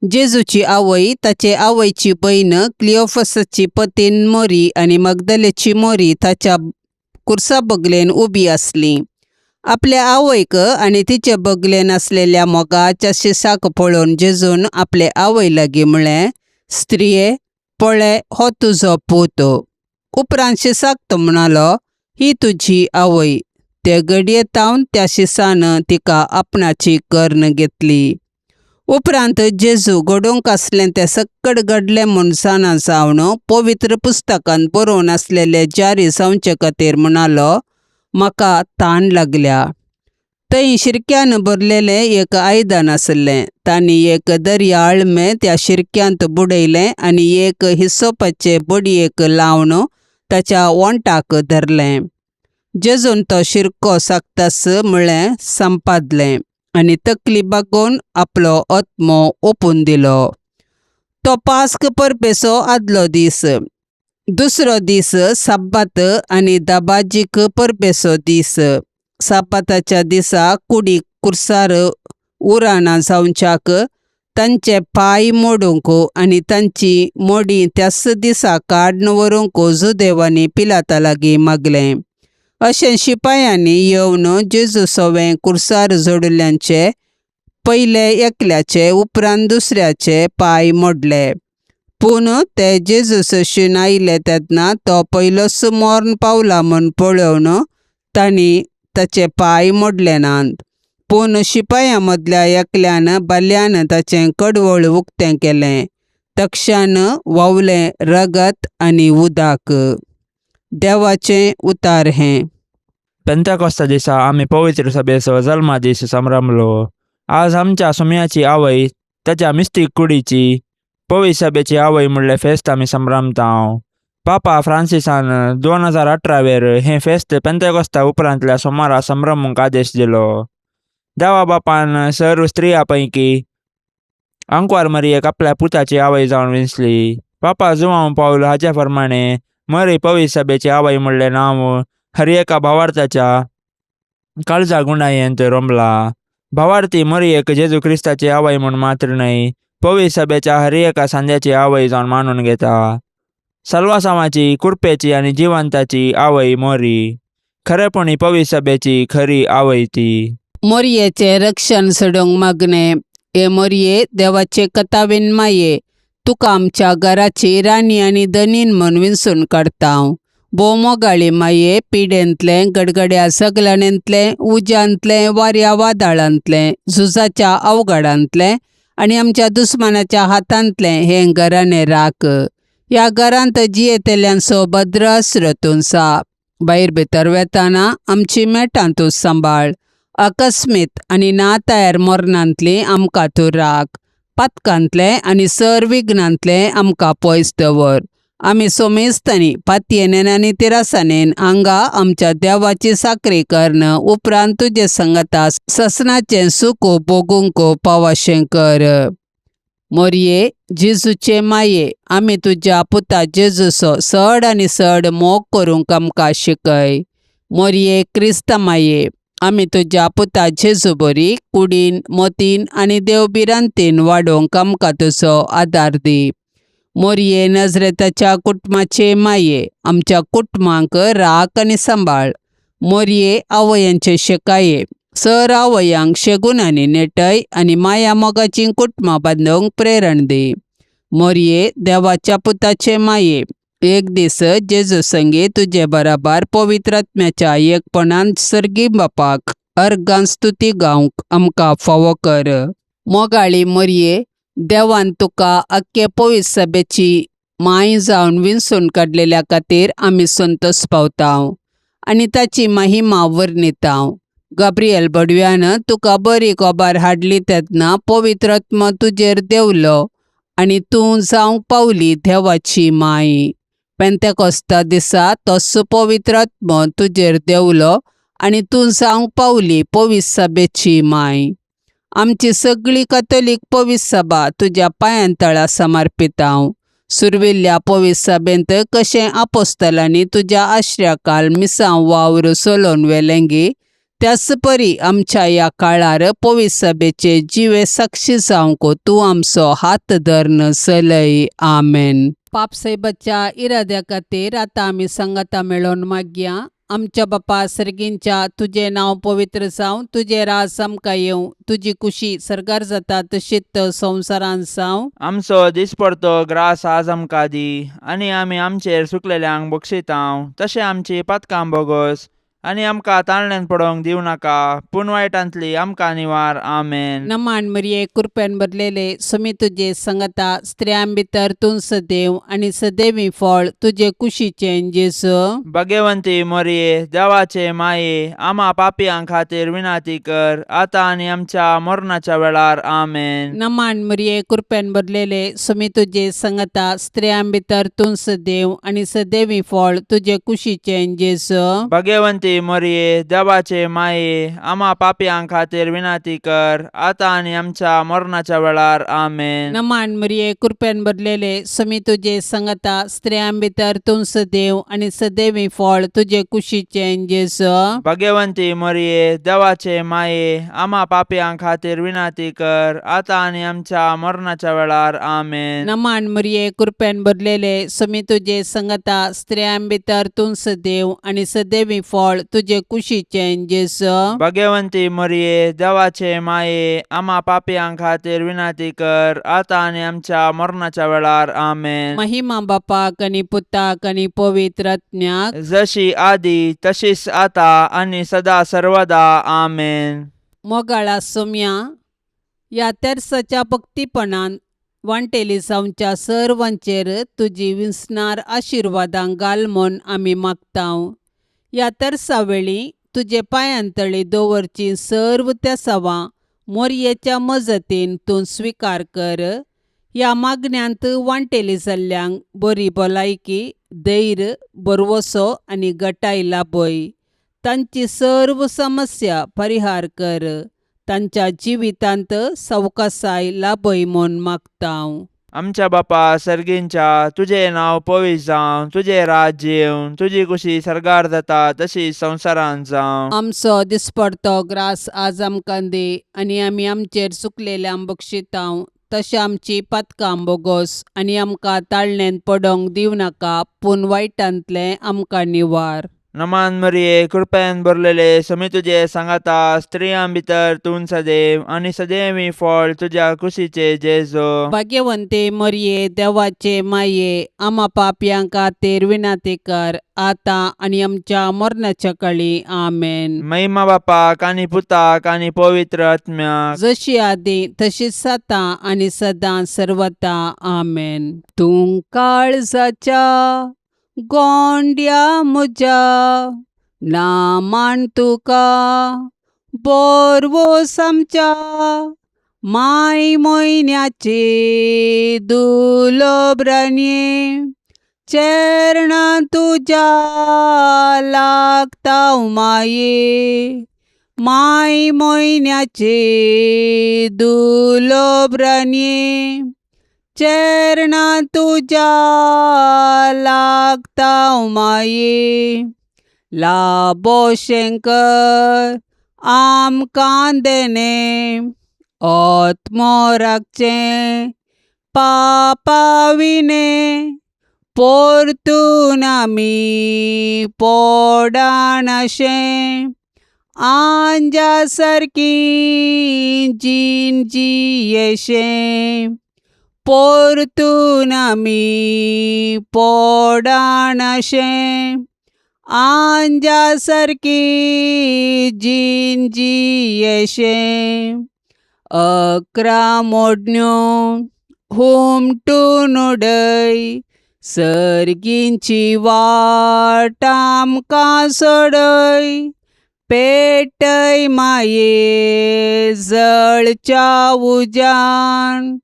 जेजूची आवय, ताचे आवयची बयण, क्लिओफसाची पतीन मोरी आनी मगदलेची मोरी ताच्या कुर्सा बगलेन उबी आसली. आपल्या आवयक आनी तिचे बगलेन आसलेल्या मोगाच्या शिसाक पळोवन जेजून आपले आवय लागीं म्हळें, स्त्रिये, पळय हो तुजो पूत. उपरांत शिसाक तो म्हणालो, ही तुजी आवय. ते घडये तावन त्या शिसान तिका आपणाची कर्ण घेतली. उपरांत जेजू घडोवंक आसलें तें सक्कड घडलें म्हूण जाणा जावन पवित्र पुस्तकांत बरोवन आसलेलें जारी जावचे खातीर म्हणालो, म्हाका ताण लागल्या. थंय शिरक्यान भरलेलें एक आयदन आसलें. तांणी एक दर्या अळमें त्या शिरक्यांत बुडयलें आनी एक हिसोपाचे बडयेक लावन ताच्या ओंठाक धरलें. जेजून तो शिरको साकतास म्हळें, संपादलें, आनी तकली बागोवन आपलो आत्मो ओपून दिलो. तो पास्क परबेचो आदलो दीस. दुसरो दीस साब्बात आनी दबाजीक परबेचो दीस. साबाताच्या दिसा कुडीक कुर्सार उराना जावच्याक तांचे पांय मोडूंक आनी तांची मोडी त्याच दिसा काडून व्हरूंक जुदेवांनी पिलाता लागीं मागलें. अशें शिपायांनी येवन जेजू सवें कुर्सार जोडिल्ल्यांचे पयले एकल्याचे, उपरांत दुसऱ्याचे पांय मोडले. पूण ते जेजू सशीन आयले तेन्ना तो पयलोच मर्ण पावला म्हूण पळोवन तांणी ताचे पांय मोडले नात. पूण शिपायां मदल्या एकल्यान बाल्यान ताचें कडवळ उक्तें केलें. तक्षान व्हांवलें रगत आनी उदक. देवाचें उतार हें. पेंताकोस्ता दिसा आमी पवित्र सभेचो जल्मा दीस संभ्रमलो. आज आमच्या सोम्याची आवय, ताच्या मिस्तीक कुडीची पवित्र सभेची आवय म्हणलें फेस्त आमी संभ्रमतांव. पापा फ्रांसिसान 2018वेर हें फेस्त पेंतेकोस्ता उपरांतल्या सोमारा संभ्रमूंक आदेश दिलो. देवा बापान सर्व स्त्रिया पैकी अंकवार मरियेक आपल्या पुताची आवय जावन विंचली. पापा जुवांव पावल हाच्या प्रमाणे मरी पवित्र सभेची आवय म्हणलें नांव हर एका भावार्थाच्या काळजा गुणायेंत रोमला. भावार्थी मरियेक जेजू क्रिस्ताची आवय म्हूण मात्र न्हय, पवित्र सभेच्या हर एका सांद्याची आवय जावन मानून घेता. सल्वासांवाची, कुरपेची आनी जिवंताची आवय मोरी, खरेपणी पवित्र सभेची खरी आवय ती. मोरयेचें रक्षण सोडूंक मागणें. हे मोरये, देवाचे कथावीन माये, तुका आमच्या घराची राणी आनी धनीन म्हूण विंचून काडता. भोव मोगाळी माये, पिडेंतलें, गडगड्या सगळ्यांतलें, उज्यांतलें, वाऱ्या वादळांतलें, झुजाच्या अवघडांतलें आनी आमच्या दुस्मानाच्या हातांतलें हें घराणें राख. ह्या घरांत जियेतल्यांचो भद्र आसरो तूं सा. भायर भितर वेताना आमची मेटां तूं सांबाळ. अकस्मीत आनी ना तयार मरणांतली आमकां तूं राख. पातकांतलें आनी सर विघ्नांतलें आमकां पयस दवर. आमी सोमेस्तांनी पातयेनेन आनी तिरासानेन हांगा आमच्या देवाची साकरी कर्ण उपरांत तुजे संगता ससनाचें सुख भोगूंक पावाशें कर. मोरये, जेजूचे माये, आमी तुज्या पुता जेजूचो चड आनी चड मोग करूंक आमकां शिकय. मोरये क्रिस्ता माये, आमी तुज्या पुता जेजू बरी कुडीन, मतीन आनी देव भिरांतीन वाडोवंक आमकां तुजो आदार दी. मोरये नजरेताच्या कुटुंबाचे माये, आमच्या कुटुंबांक राख आनी सांबाळ. मोरये आवयांचे शेकाये, सर आवयांक शेगून आनी नेटय आनी माया मोगाचीं कुटुंबां बांदूंक प्रेरण दी. मोरये देवाच्या पुताचे माये एक दीस जेजू संगी तुजे बराबर पवित्र आत्म्याच्या एकपणान सर्गी बापाक अर्गान स्तुती गावंक आमकां फावो कर. मोगाळी मोरये, देवान तुका आख्खे पवित्र सभेची माय जावन विंचून काडलेल्या खातीर आमी संतोस पावता आनी ताची महिमा वर्णिता. गाब्रियल बडव्यान तुका बरी खबर हाडली तेन्ना पवित्र आत्मो तुजेर देंवलो आनी तूं जावंक पावली देवाची माय. पेंतेकोस्ता दिसा तोच पवित्र आत्मो तुजेर देंवलो आनी तूं जावंक पावली पवित्र सभेची माय. आमची सगळी कथोलीक पवित्र सभा तुज्या पांयांतळा समर्पिता. सुरविल्ल्या पवित्र सभेंत कशें आपोस्तलांनी तुज्या आश्र्याकाल मिसांव वावर चलोवन व्हेलें त्याच परी आमच्या ह्या काळार पवित्र सभेचे जिवे साक्षी जावंक तूं आमचो हात धरून चलय. आमेन. पापसाहेबाच्या इराद्या खातीर आतां आमी सांगाता मेळोवन मागया. आमच्या बापा सर्गींच्या, तुजें नांव पवित्र जावं, तुजें राज आमकां येवं, तुजी कुशी सर्गार जाता तशीच संवसारांत जावं. आमचो दिसपडतो ग्रास आज आमकां दी आनी आमी आमचेर सुकलेल्यांक बक्षितांव तशें आमची पातकां बोगोस आनी आमकां ताळण्यान पडोवंक दिवं नाका पूण वायटांतली आमकां निवार. आमेन. नमान मरिये, कृपेन भरलेले, सुमी तुजे संगता, स्त्रियां भितर तूं सदैव आनी सदैवी फळ तुजे कुशीचें जेजू. भगवंती मोरये, देवाचे माये, आमा पापयां खातीर विनाती कर आतां आनी आमच्या मरणाच्या वेळार. आमेन. नमान मरिये, कृपेन भरलेले, सुमी तुजे संगता, स्त्रियां भितर तूं सदैव आनी सदैवी फळ तुजे कुशीचें जेजू. भगवंती मोरये, देवाचे माये, आमा पापयां खातीर विनाती कर आतां आनी आमच्या मरणाच्या वेळार. आमेन. नमान मरिये, कृपेन भरलेले, सुमी तुजे संगता, स्त्रियां भितर तूं सदैव आनी सदैवी फळ तुजे कुशीचें जेजू. भगवंती मोरये, देवाचे माये, आमा पापयां खातीर विनाती कर आतां आनी आमच्या मरणाच्या वेळार. आमेन. नमान मरिये, कृपेन भरलेले, सुमी तुजे संगता, स्त्रियां भितर तूं सदैव आनी सदैवी फळ तुजे कुशीचें जेजू. भगवंती मोरये, देवाचे माये, आमा पापयां खातीर विनाती कर आतां आनी आमच्या मरणाच्या वेळार. आमेन. महिमा बापाक आनी पुताक आनी पवित्र आत्म्याक, जशी आदी तशीच आता आनी सदा सर्वदा. आमेन. मोगाळा सोम्या, ह्या तेर्साच्या भक्तीपणान वांटेली जावच्या सर्वांचेर तुजी विंचणार आशिर्वादां घाल म्हूण आमी मागता. ह्या तेर्सा वेळी तुजे पांयांतळी दवरचीं सर्व तेसावां मोरयेच्या मजतीन तूं स्विकार कर. ह्या मागण्यांत वांटेली जाल्ल्यांक बरी भलायकी, धैर्य, भरवसो आनी गटाय लाभय. तांची सर्व समस्या परिहार कर. तांच्या जिवितांत सवकासाय लाभय म्हूण मागता. आमच्या बापा सर्गींच्या, तुजें नांव पवित्र जावं, तुजें राज्य येवं, तुजी कुशी सर्गार जाता तशी संवसारांत जावं. आमचो दिसपडतो ग्रास आज आमकां दी आनी आमी आमचेर चुकलेल्यांक बक्षितांव तशें आमची पातकां बोगोस आनी आमकां ताळणेंत पडोवंक दिवं नाका पूण वायटांतलें आमकां निवार. नमान मरिये, कृपेन भरलेले, समी तुजे सांगाता, स्त्रियां भितर तूं सदैव आनी सदैवी फळ तुज्या कुशीचे जेजो. भाग्यवंते मरिये, देवाचे माये, आमा पापयां खातीर विनंती कर आतां आनी आमच्या मरणाच्या काळी. आमेन. महिमा बापाक आनी पुताक आनी पवित्र आत्म्याक, जशी आदी तशीच आतां आनी सदां सर्वता. आमेन. तूं काळजाच्या गोंड्या म्हज्या नामान तुका बोरवोस आमच्या माय म्हयन्याचे दुलोब्रांनी चरणां तुज्या लागता माये माय म्हयन्याचे दुलोब्रांनी चरणां तुज्या लागता माये. लाबो शंकर आमकां देणे आत्मो राखचें पापाविणे परतून आमी पोडानाशें आंजा सारकी जीण जियेशें. परतून आमी पोडाणाशें आंजा सारकी जीण जियेशें 11 मोडण्यो हुमटून उडय सर्गींची वाट आमकां सोडय पेटय माये जळच्या उज्यान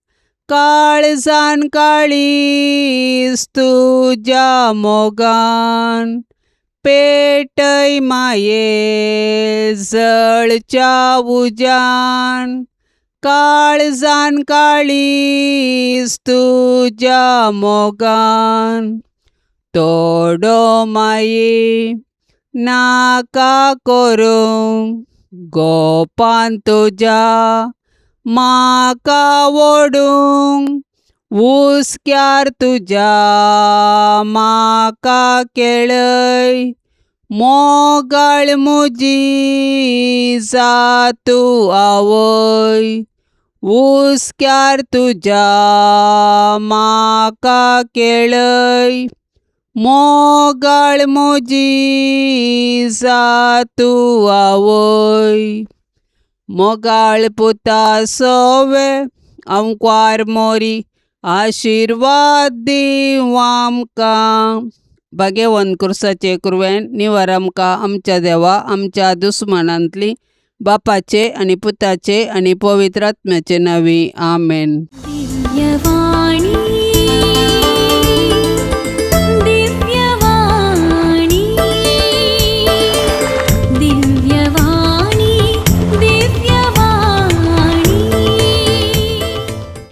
काळजान काळीज तुज्या मोगान पेटय माये जळच्या उज्यान काळजान काळीज तुज्या मोगान तोडो माये नाका करूंक गोपान तुज्या म्हाका वोडूंक हुस्क्यार तुज्या म्हाका केळय मोगाळ म्हजी जा तूं आवय हुस्क्यार तुज्या म्हाका केळय मोगाळ म्हजी जा तूं आवय मोगाळ पुता सोवे आंकवार मोरी आशिर्वाद दीवं आमकां भाग्यवंत कुर्साचे कुरवेन निवार आमकां आमच्या देवा आमच्या दुस्मानांतली बापाचे आनी पुताचे आनी पवित्र आत्म्याचे नांवी आमेन. दिव्यवाणी.